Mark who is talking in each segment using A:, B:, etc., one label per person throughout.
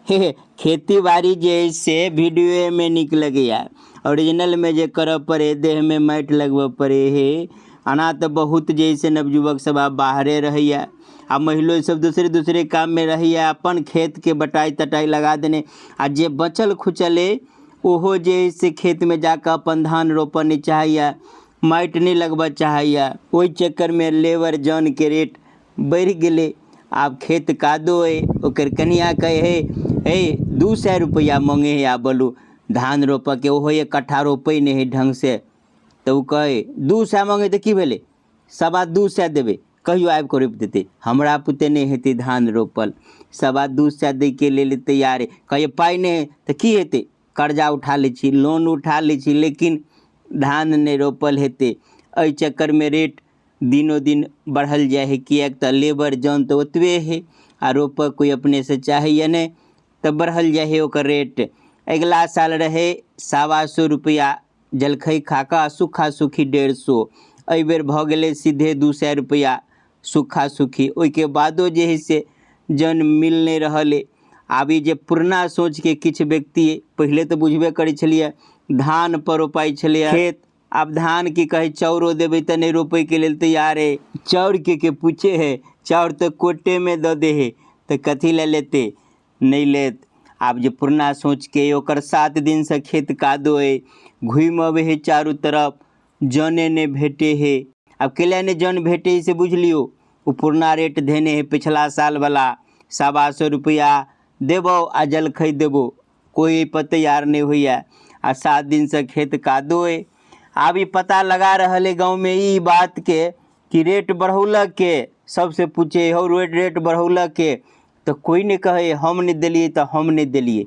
A: हे खेती बाड़ी जे है से वीडियोमे नीक लगैया, ओरिजिनलमे जे करऽ पड़े, देहमे माटि लगबऽ पड़े हे। एना तऽ बहुत जे है से नवयुवक सब आब बाहरे रहैया आ महिलो सब दोसरे दोसरे काममे रहैया, अपन खेतके बटाइ तटाइ लगा देने, आ जे बचल खुचल अइ ओहो जे है से खेतमे जाकऽ अपन धान रोपऽ नहि चाहैया, माटि नहि लगबऽ चाहैया। ओहि चक्करमे लेबर जनके रेट बढ़ि गेलै। आब खेत कादो अइ, ओकर कनिया कहै हे हे 200 रुपैआ मङ्गे हइ, आ बोलू धान रोपऽके, ओहो 1 कट्ठा रोपै नहि हइ ढङ्गसँ। तऽ ओ कहै 200 मङ्गे तऽ की भेलै, 225 देबै, कहियो आबि कऽ रोपि देतै, हमरा पुते नहि हेतै धान रोपल। 225 दैके लेल तैयार हइ। कहैए पाइ नहि हइ तऽ की हेतै, कर्जा उठा लै छी, लोन उठा लै छी, लेकिन धान नहि रोपल हेतै। एहि चक्करमे रेट दिनो दिन बढ़ल जाइ हइ, किएक तऽ लेबर जन तऽ ओतबे हइ आ रोपऽ कोइ अपनेसँ चाहैए नहि, तऽ बढ़ल जाइ हइ ओकर रेट। अगिला साल रहै 125 रुपैआ जलखै खा कऽ, आ सूखा सूखी 150। एहिबेर भऽ गेलै सीधे 200 रुपैआ सूखा सूखी। ओहिके बादो जे हइ से जन मिल नहि रहल अइ। आब ई जे पुरना सोचके किछु व्यक्ति, पहिले तऽ बुझबे करै छलियै धान पर रोपाइ छलैए खेत, आब धान की कहै चाउरो देबै तऽ नहि रोपैके लेल तैयार अइ। चाउरके के पूछे है, चाउर तऽ कोटेमे दऽ दे है, तऽ कथी लए लेतै, नहि लेत। आब जे पुरना सोचके ओकर 7 दिनसँ खेत कादो अइ, घुमि अबै है चारू तरफ, जने नहि भेटे है। आब केला नहि जन भेटे है से बुझि लियौ, ओ पुरना रेट धेने है पिछला सालवला, 125 रुपैआ देबौ आ जलखै देबौ, कोइ एहिपर तैयार नहि होइए। आ 7 दिनसँ खेत कादो अइ। आब ई पता लगा रहल अइ गाँवमे ई बातके कि रेट बढ़ौलक के, सबसँ पूछे हौ रेट बढ़ौलक के, तऽ कोइ नहि कहै हम नहि देलियै तऽ हम नहि देलियै।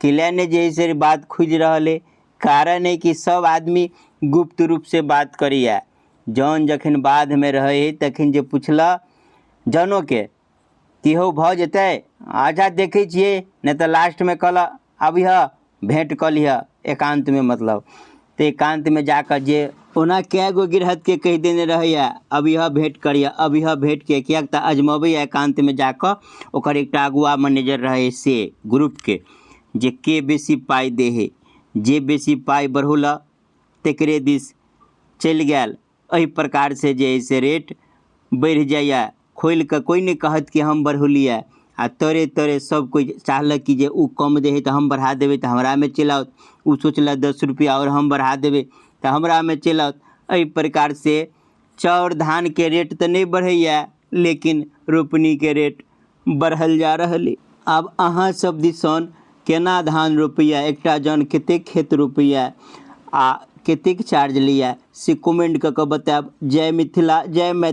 A: केला नहि जे है से बात खुजि रहल अइ। कारण अइ कि सब आदमी गुप्त रूपसँ बात करैए। जन जखन बाधमे रहै हइ तखन जे पुछलक जनोके कि हौ भऽ जेतै, अच्छा देखै छियै, नहि तऽ लास्टमे कहलक अबिहऽ भेँट कऽ लिहऽ एकान्तमे, मतलब तऽ एकान्तमे जाकऽ जे ओना कए गो गिरहतके कहि देने रहैए अबिहऽ भेँट करिहऽ, अबिहऽ भेँट के, किएक तऽ अजमबैए एकान्तमे जाकऽ। ओकर एकटा अगुआ मैनेजर रहै से ग्रुपके, जे के बेसी पाइ दै हइ, जे बेसी पाइ बढ़ौलक तकरे दिस चलि गेल। एहि प्रकारसँ जे हइ से रेट बढ़ि जाइए। खोलि कऽ कोइ नहि कहत कि हम बढ़ौलियै, आ तरे तरे सब कोइ चाहलक कि जे ओ कम दै हइ तऽ हम बढ़ा देबै तऽ हमरामे चलि आओत, ओ सोचलक 10 रुपैआ आओर हम बढ़ा देबै तऽ हमरामे चलि आओत। एहि प्रकारसँ चाउर धानके रेट तऽ नहि बढ़ैए, लेकिन रोपनीके रेट बढ़ल जा रहल अइ। आब अहाँ सब दिसन केना धान रोपैए, एकटा जन कतेक खेत रोपैए आ कतेक चार्ज लैए से कमेंट कऽ कऽ बतायब। जय मिथिला, जय मैथिली।